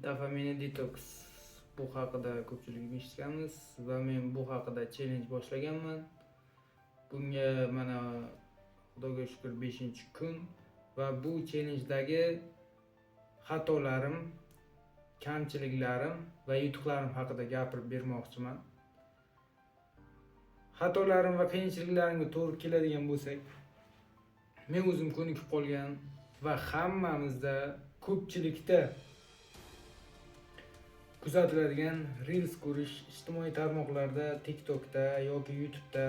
Dopamine detox, bu haqida ko'pchilik eshitganmiz va men bu haqida challenge boshlaganman. Bunga mana, Xudoga shukur, 5-kun va bu challenjedagi xatolarim, kamchiliklarim va yutuqlarim haqida gapirib bermoqchiman. Xatolarim va qiyinchiliklarimga to'g'ri keladigan bo'lsak, men o'zim ko'nikib qolgan va hammamizda, ko'pchilikda kuzatiladigan reels ko'rish, ijtimoiy tarmoqlarda, TikTokda yoki YouTube'da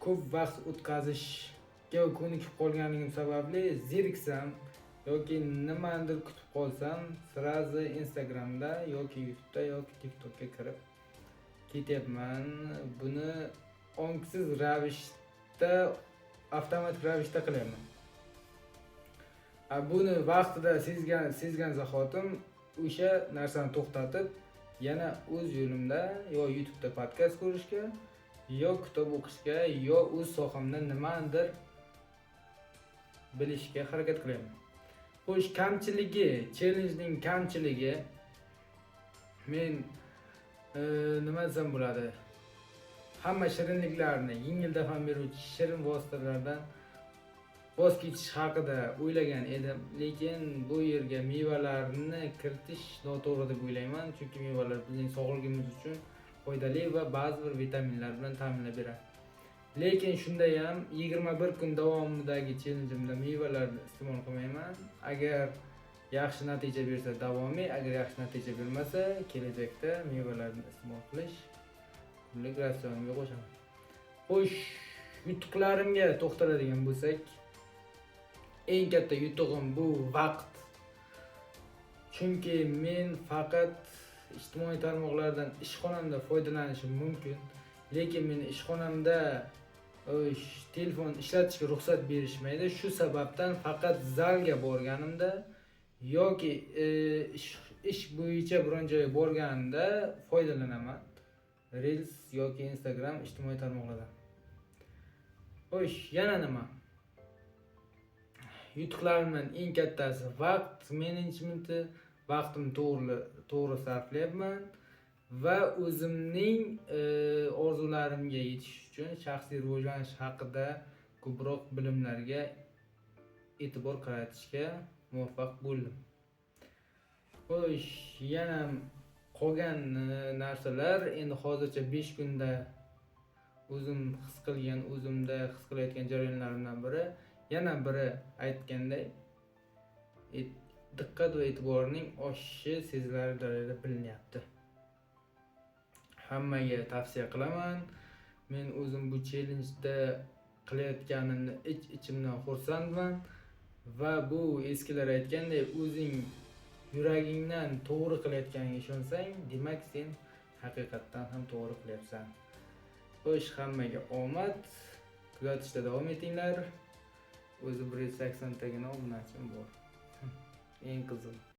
ko'p vaqt o'tkazishga ko'nikib qolganligim sababli zeriksam yoki nimanidir kutib qolsam, сразу Instagramda yoki YouTube'da yoki TikTokka kirib ketyapman. Buni ongsiz ravishda, avtomatik ravishda qilyapman. Buni vaqtida sezgan zahotim o'sha narsani to'xtatib, yana o'z yo'limda yo YouTube'da podkast ko'rishga, yo kitob o'qishga, yo o'z sohamda nimanidir bilishga harakat qilyapman. Xo'sh, kamchiligi, challengening kamchiligi, men nima desam bo'ladi, hamma shirinliklarni, yengil dafam beruvchi shirin vositalardan voz kechish haqida o'ylagan edim, lekin bu yerga mevalarni kiritish noto'g'ri deb o'ylayman, chunki mevalar bizning sog'lig'imiz uchun foydali va ba'zi bir vitaminlar bilan ta'minlab beradi. Lekin shunda ham 21 kun davomidagi challengeimda mevalarni iste'mol qilmayman. Agar yaxshi natija bersa, davomiy, agar yaxshi natija bermasa, kelajakda mevalarni iste'mol qilish kunlik ratsionimga qo'shaman. Xo'sh, yutuqlarimga to'xtaladigan bo'lsak, eng katta yutug'im bu vaqt, chunki men faqat ijtimoiy tarmoqlardan ishxonamda foydalanishim mumkin, lekin meni ishxonamda telefon ishlatishga ruxsat berishmaydi. Shu sababdan faqat zalga borganimda yoki ish bo'yicha biron joyga borganimda foydalanaman reels yoki Instagram, ijtimoiy tarmoqlardan. Xo'sh, yana nima? Yutuqlarimdan eng kattasi vaqt menejmenti, vaqtimni to'g'ri sarflayapman va o'zimning orzularimga yetish uchun shaxsiy rivojlanish haqida ko'proq bilimlarga e'tibor qaratishga muvaffaq bo'ldim. Xo'sh, yana qolgan narsalar, endi hozircha 5 kunda o'zim his qilgan, o'zimda his qilayotgan jarayonlarimdan biri, yana biri aytganday, diqqat va e'tiborning oshishi sezilarli darajada bilinyapti. Hammaga tavsiya qilaman. Men o'zim bu challengeda qilayotganimni ich ichimdan xursandman va bu eskilar aytganday, o'zing yuragingdan to'g'ri qilayotganingga ishonsang, demak, sen haqiqatdan ham to'g'ri qilyapsan. Xo'sh, hammaga omad, kuzatishda davom etinglar. O'zi 180 tagina obunachim bor, eng qizig'i.